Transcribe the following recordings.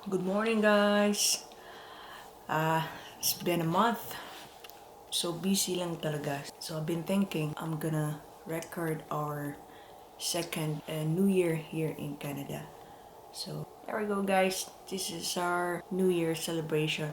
Good morning, guys. It's been a month. So busy lang talaga. So I've been thinking I'm gonna record our second New Year here in Canada. So there we go, guys. This is our New Year celebration.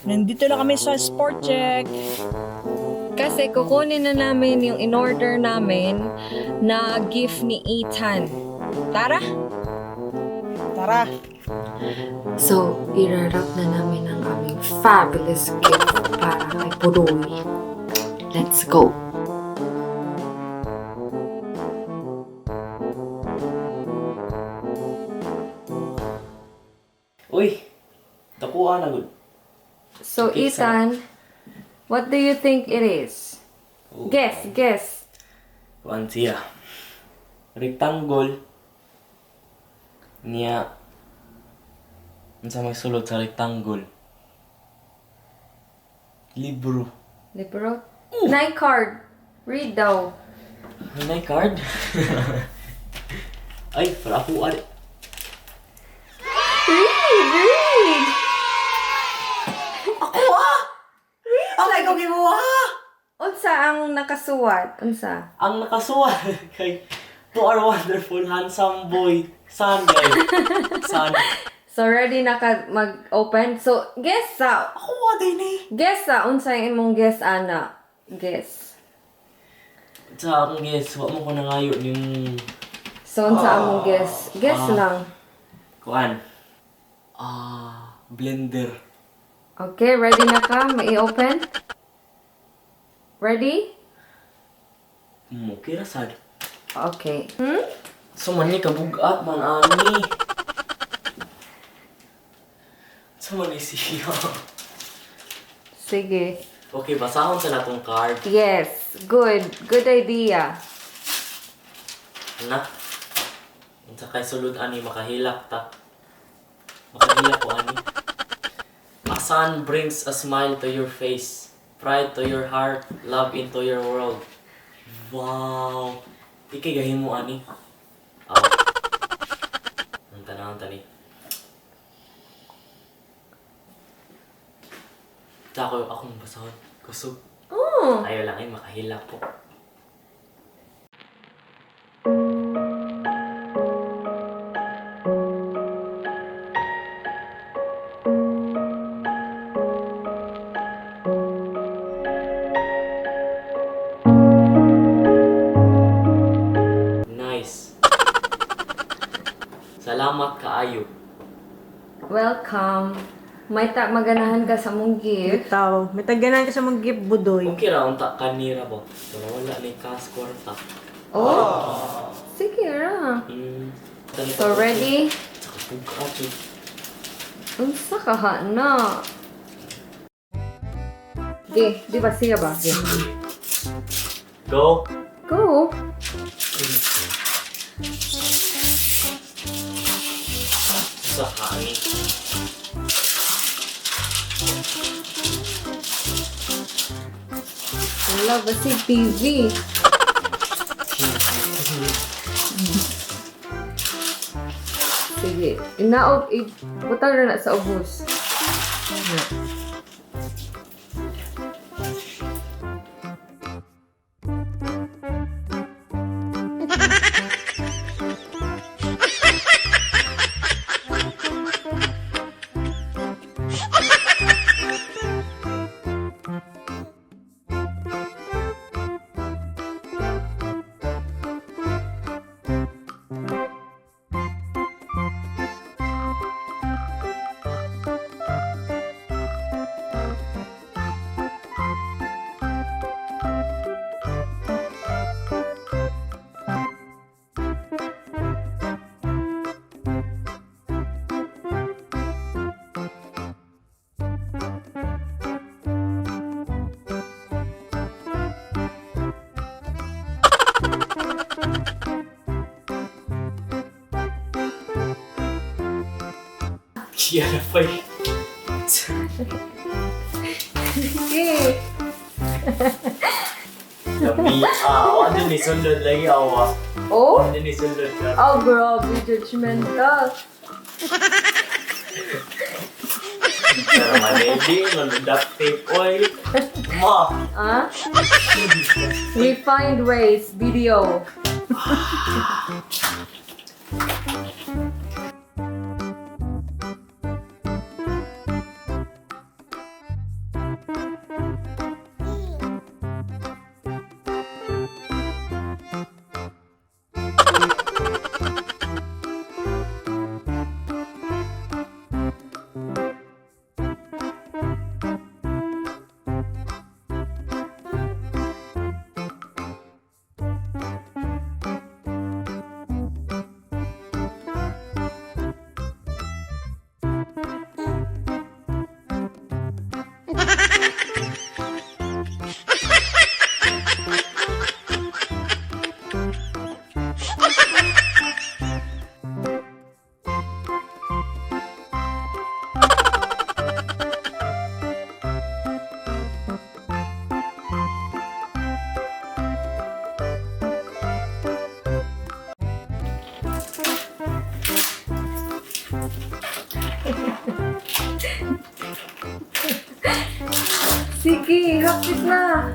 Nandito na kami sa Sport Chek. Kasi kukunin na namin yung in-order namin na gift ni Ethan. Tara! Tara! So, irarap na namin ang aming fabulous gift para kay Puroy. Let's go! Uy, dakuha na gud. So, Okay, Ethan, what do you think it is? Oh. Guess, guess. Kuan siya. Rectangle. Niya. Unsa may sulod sa rectangle? Libro. Libro? Nine card. Read daw. May card? Ay, para ako ari. Read, read! Ako ah! Ang ikaw gibuha! Unsa ang nakasuwat? Unsa? Ang nakasuwat kay to our wonderful handsome boy, son, guys. Son. So, ready na ka mag-open? So, guess sa. Ako ah, din eh. Guess sa. Unsa yung imong guess, ana? Guess. Sa akong guess, wa mo ko nangayo yung So, unsa among guess? Guess lang. kuan. Blender. Okay, ready na ka? May open? Ready? Okay ra sad. Okay. Hmm? So man ni kabugat man ani. So man ni siya. Sige. Okay, basahon sa natong card. Yes. Good. Good idea. Na. Unsa kay sulod ani makahilak ta. Makahilak ko ani. A sun brings a smile to your face, pride to your heart, love into your world. Wow. Ikay gahimo ani. Aw. Ang tanawon tani. Sa ako akong basahon. Kusog. Oh. Ayaw lang ay makahilak ko. Nice. Salamat kaayo. Welcome. May ta maganahan ka sa mong gift. Bitaw. May taganan ka sa mong gift, Budoy. Okay ra unta kanira ba? Wala wala ni kas kwarta. Oh. Sige ra. So ready? Tsaka buka jud. Unsa ka ha na? Di, di ba siya ba? Di. Go. Go. Sa hangin. Wala ba si TV? Sige. Inaog, ibutang na na sa ubos. Na. Kiara pa eh. Sige. Lami. Ah, ano ni sulod lagi awa. Oh? Ano ni sulod ka? Oh, grabe. Judgmental. Pero manedi, duct tape, oy. Ma. Ah? We find ways. Video. Sige, hapit na.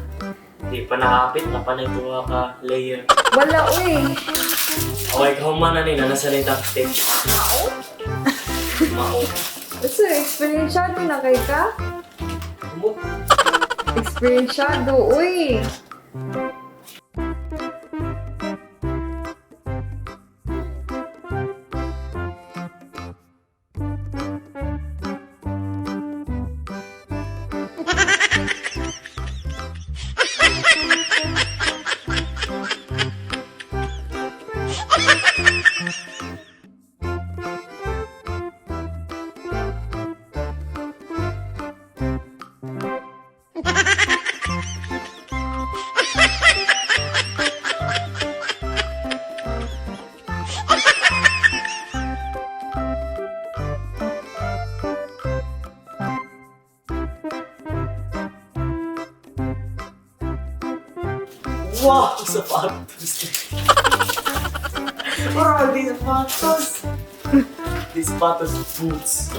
Di pa nakapit na pa tuwa ka layer. Wala, uy. Okay, kahuman na nila nasa na yung duct tape. Mao? Mao. So, experiensyado na kay ka? Mo. Experiensyado, uy. Wow! Sapatos! Bro, these sapatos! These sapatos boots.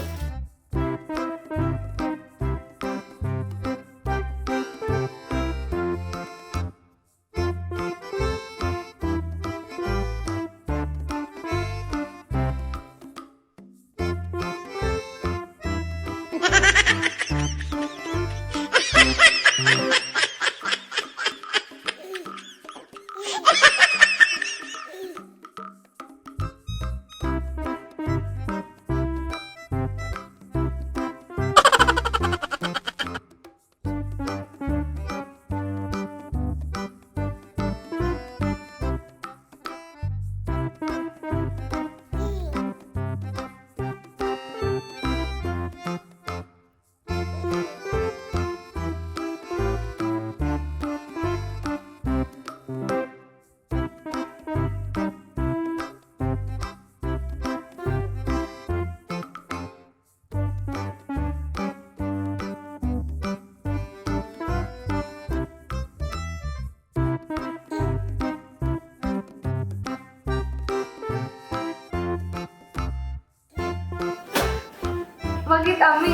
Pakita mi.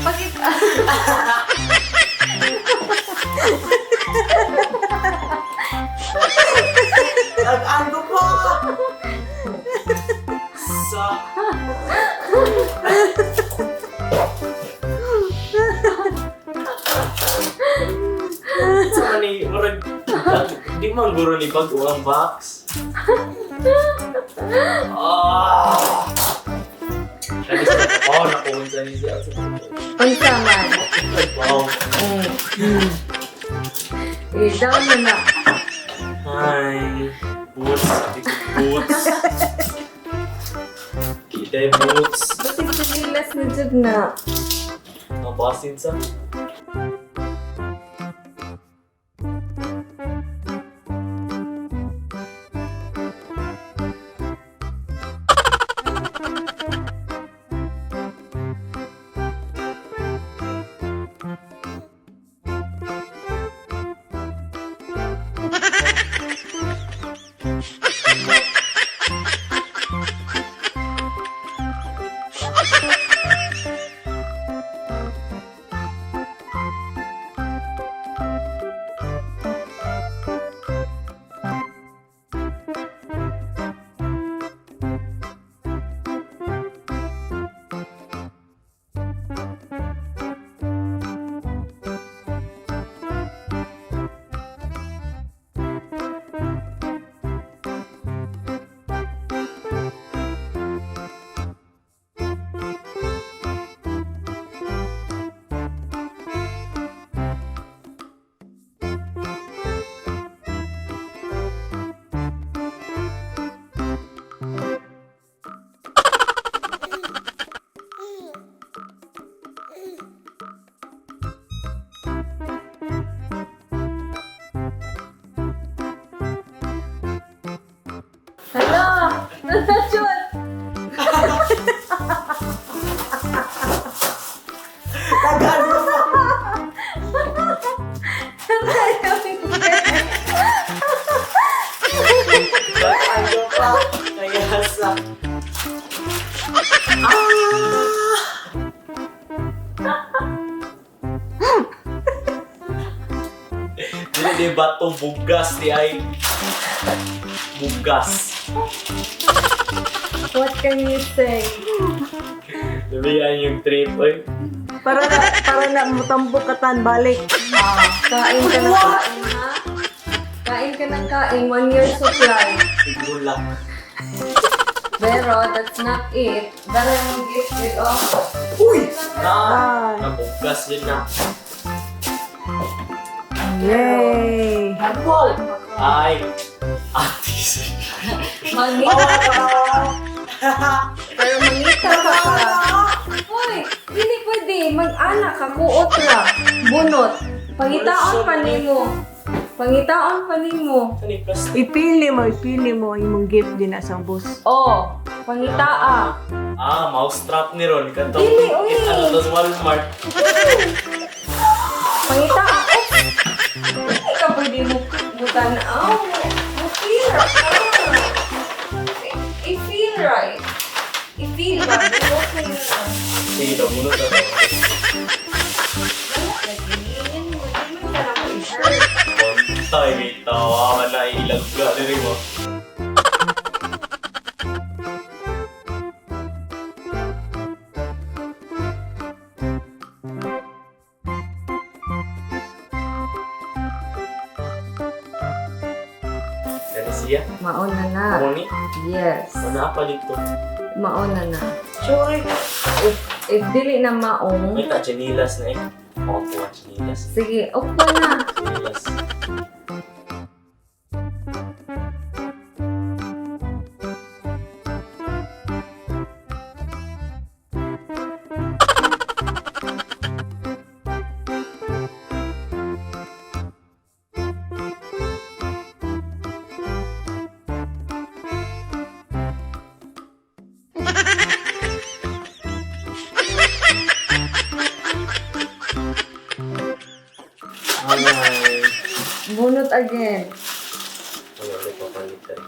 Pakita. Tagaan ko pa! Sa... Sa ni murag di man guro ni bag-o ang box. Ah! Lagi sa oh, nakuha sa ni siya. Unsa man. Wow. Eh, down na na. Hi. Boots. Sabi ko, boots. Kita yung boots. Basig sinilas na jud na. Ang basin sa. Hala! Nasa jud! Tagaan ko pa! Tagaan ko pa! Kaya sa... Dili di ba to bugas di ay bugas. What can you say? Damihan yung trip ay. Para na mutambok katan balik. Ah, kain ka ng kain, ha? Kain ka ng kain, 1 year supply. Sigulak. Pero, that's not it. Dala yung gift it oh. Uy! Na, Ah. nabugas din na. Yay! Wow! Ay, atis. Mangita. Pero mangita ka pa. Uy, hindi pwede. Mag-anak ka, kuot ra. Bunot. Pangitaon pa nimo. Pangitaon pa nimo. Ano yung plastic? Ipili mo imong gift din na sa bus. Oh, pangitaa. Ah, mouse trap ni Ron. Katong, Dili, uy. Ano to sa Walmart? Pangitaa. Oops. Hindi ka pwede mo mutanaw. Mo feel ka. I-feel right. I-feel ba? Bunot mo yun. Sige, daw, bunot na. Lagi, yan mo. Di man ka na ko i-hurt. Kontay, may tawa ka na ilagga din mo. Kani siya? Mauna na. Muni? Yes. Wala pa dito. Mauna na. Sure. If dili na maong, May ta chinilas na eh. Ako po ang chinilas. sige, upo na. Chinilas. Ay. Bunot again. Wala ulit papalitan.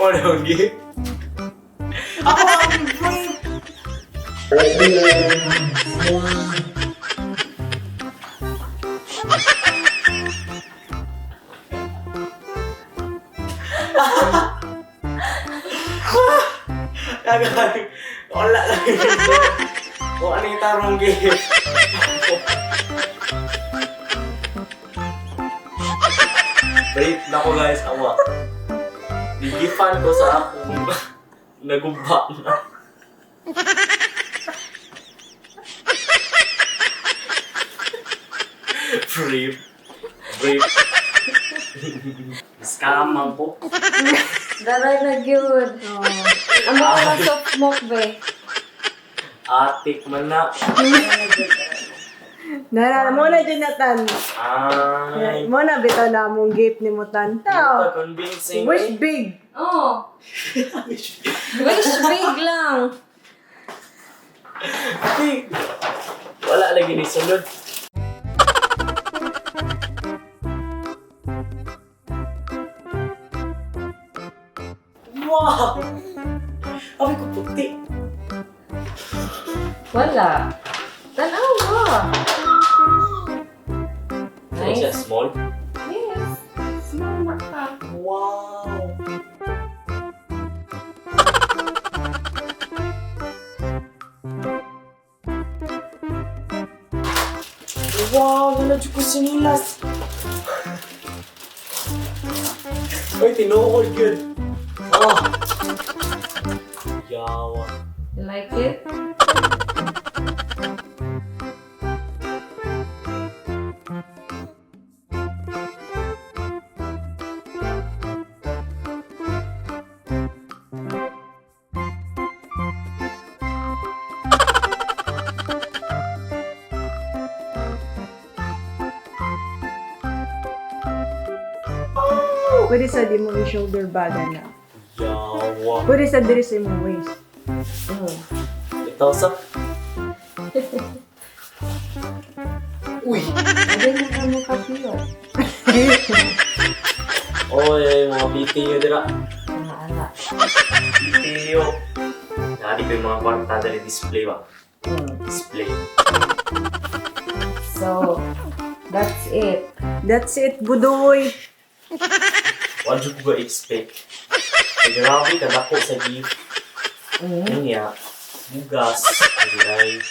Wala gi. Ako ang brain. Kagay. Wala lang. O ano yung tarong gi? Wait, nako guys, awa. Gigifan ko sa akong nagumba na. Brief. Brief. Scam man ko. Daray na gyud. Oh. Ang mga na soft smoke be. Atik man na. Nara, mo na dyan na tan. Ay. Mo na bitaw na among gift ni mo tan. Tao. Convincing. Wish big. Oh. Wish big lang. Wala lagi ni sulod. Wow! Abi ko puti. Wala. Tanaw ba? Ano siya, small? Yes. Small na ka. Wow! Wow! Wala dyan ko sinilas! Uy, tinuod yun! Oh! Yawa. You like it? Pwede sa di mo i-shoulder bag na. Yawa. Pwede sa diri sa imong waist. Ito sa... Uy! Pwede na ka mo kapiyo. Oy, mga BTU dira. Mga anak. BTU. Nari ko yung mga kwarta dali display ba? Display. So, that's it. That's it, budoy. Wala ko ba expect? Ay, grabe ka dako sa gift. Unya, bugas, ay.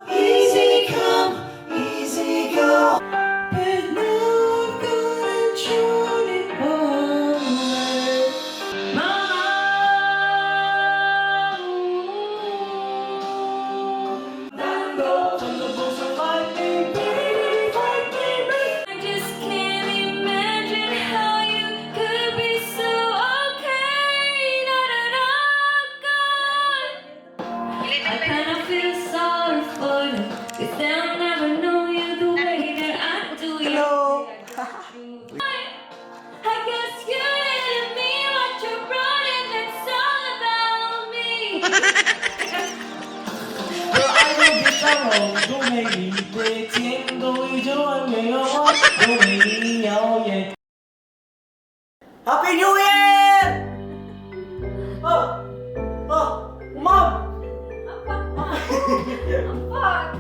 Easy come, easy go. But now I've got a Johnny I just can't imagine how you could be so okay. Not at all gone. I kinda feel sorry for them, 'cause they'll never know you the way that I do. Hello. I guess you didn't mean what you wrote, and that's all about me. Happy New Year! Oh! Oh! Mom! Fuck.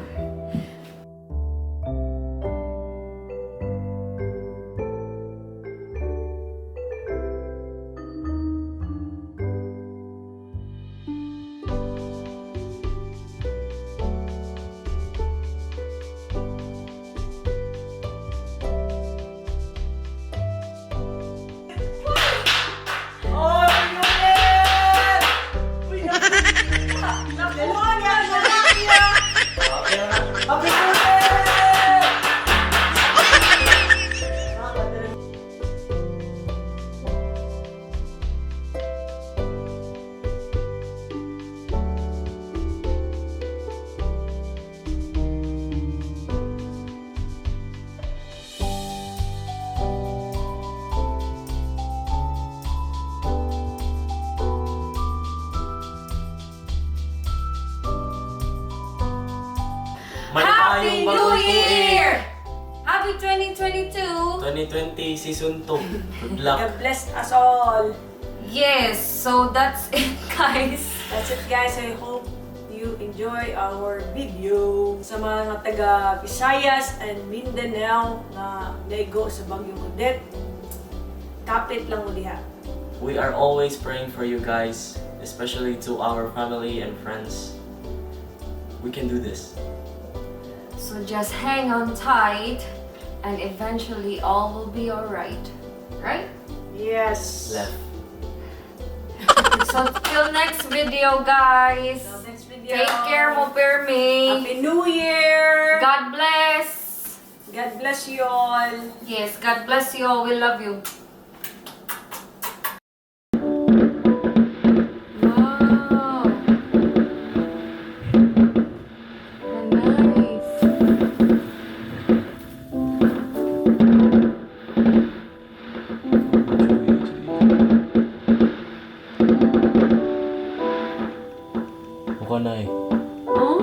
Happy Maayong New bagong tuig. Year! Happy 2022! 2020 season 2. Good luck. God bless us all. Yes, so that's it, guys. That's it, guys. I hope you enjoy our video. Sa mga taga Visayas and Mindanao na naigo sa Bagyong Odette, kapit lang mo diha. We are always praying for you guys, especially to our family and friends. We can do this. So just hang on tight and eventually all will be alright. Right? Yes. Left. So till next video, guys. Till next video. Take care mo, permi. Happy New Year! God bless. God bless you all. Yes, God bless you all. We love you. Wow. Nice. Mukha na eh. Huh?